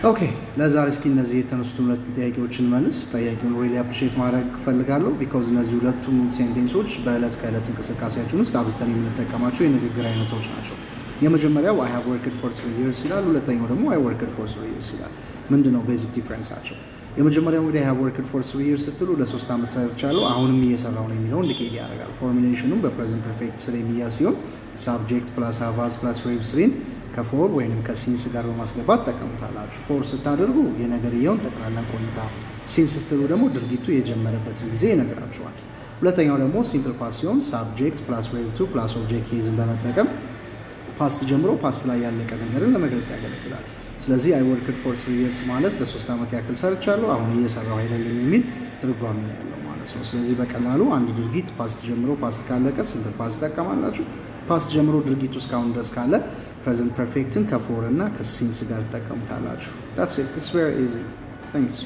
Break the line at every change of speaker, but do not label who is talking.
Okay፣ ለዛሬ እስኪ እነዚህ የተነሱትን ሁለቱም ጥያቄዎችን መልስ። ጠያቂውን really appreciate ማድረግ እፈልጋለሁ። Because እነዚህ ሁለቱም sentence ኦች በዕለት ከዕለት እንቅስቃሴያችን ውስጥ አብዝተን የምንጠቀማቸው የንግግር አይነቶች ናቸው። የመጀመሪያው "I have worked for 3 years" ይላል። ሁለተኛው ደግሞ "I worked for 3 years" ይላል። ምንድን ነው basic difference ኣቸው? የመጀመሪያው እንግዲህ "I have worked for 3 years" ስትሉ ለ3 ዓመት ሰርቻለሁ፣ አሁንም እየሰራሁ ነው የሚለው indicate ያደርጋል። Formulation ኑም በ present perfect ስር የሚያዝ ሲሆን subject plus have has plus verb three ን ከ for ወይንም ከ since ጋር በማስገባት ጠቀሙታላችሁ። For ስታደርጉ የነገርየውን ጠቅላላ ቆይታ፣ since ስትሉ ደግሞ ድርጊቱ የጀመረበትን ጊዜ ይነግራችኋል። ሁለተኛው ደግሞ simple past ሲሆን subject plus verb two plus object case ን በመጠቀም past ጀምሮ past ላይ ያለቀ ነገርን ለመግለጽ ያገለግላል። ስለዚህ "I worked for 3 years" ማለት ለ3 ዓመት ያክል ሰርቻለሁ፣ አሁን እየሰራሁ አይደለም የሚል ትርጓሜ ነው ያለው ማለት ነው። ስለዚህ በቀላሉ አንድ ድርጊት past ጀምሮ past ካለቀ simple past ትጠቀማላችሁ። Past ጀምሮ ድርጊቱ እስካሁን ድረስ ካለ present perfect ን ከ for እና ከ since ጋር ትጠቀሙታላችሁ። That's it. It's very easy. Thanks.